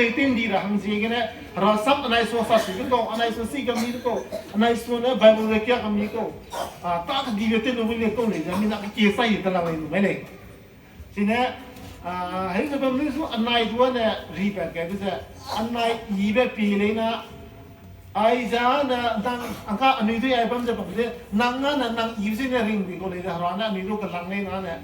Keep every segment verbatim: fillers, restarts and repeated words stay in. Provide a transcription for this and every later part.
Ting di ra hang ziegene, Hera sam anai sua sa si ge kau, anai sua si ga mi ge kau, anai sua ne Bible ge kia ga mi kau. A, ta di ge te lu le kau le, ja mi na ke sai te la le nu mai le. Sine, a, hei ze bam lu su anai dua ne ri pe ke ze, anai i be pi le na, ai ja na dang angka anui dui ai bam ze bam ze, nang na na nang i ze ne ring di kau le ze, Hera na anui du ka lang le na ne,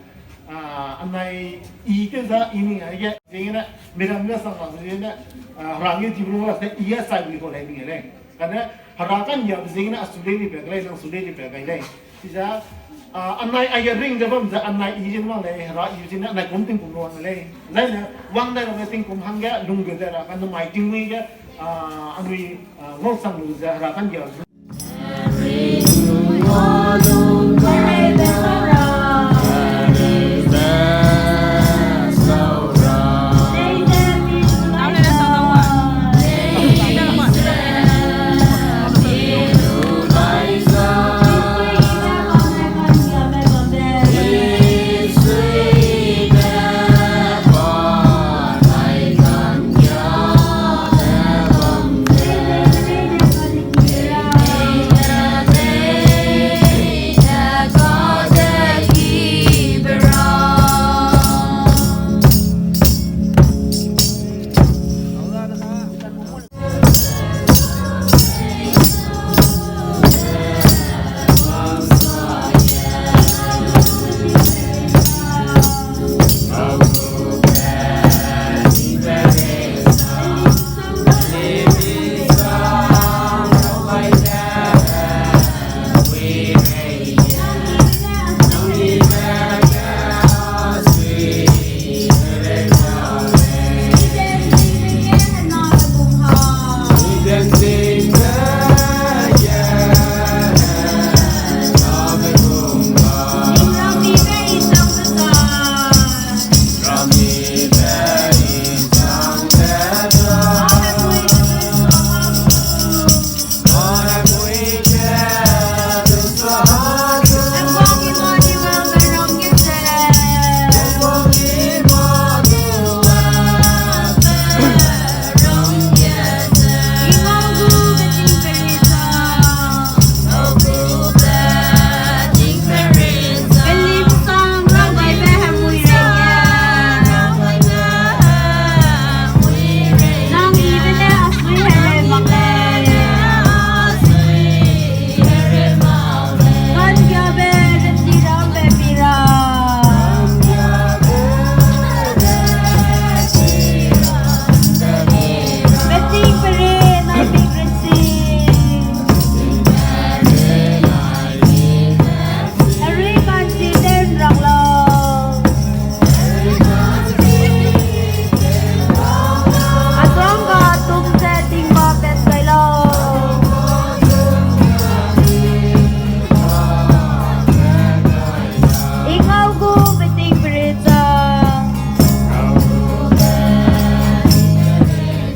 a, anai i te za i ni ai ge, ziegene, miram ne sang la ziegene, a, Hera nge di lu la se i a sai di kau le ni le. Kane, Hera kan ya ziegene a su le ni pe ke le, nang su le ni pe ke le. Siza, a, anai ai ya ring ze bam ze anai i ze ma le, Hera i ze ne anai kum tingkum lu le. Zai ne, wang dai ra ne tingkum hangge, lung ge dai ra, kan mai tingmui ge, a, anui, a, ngau sang lu ze Hera kan ya.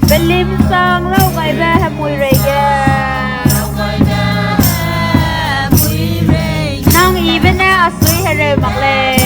Belim sang lau gaibe hemui reige. Nang ibe ne asui hereu mak lei.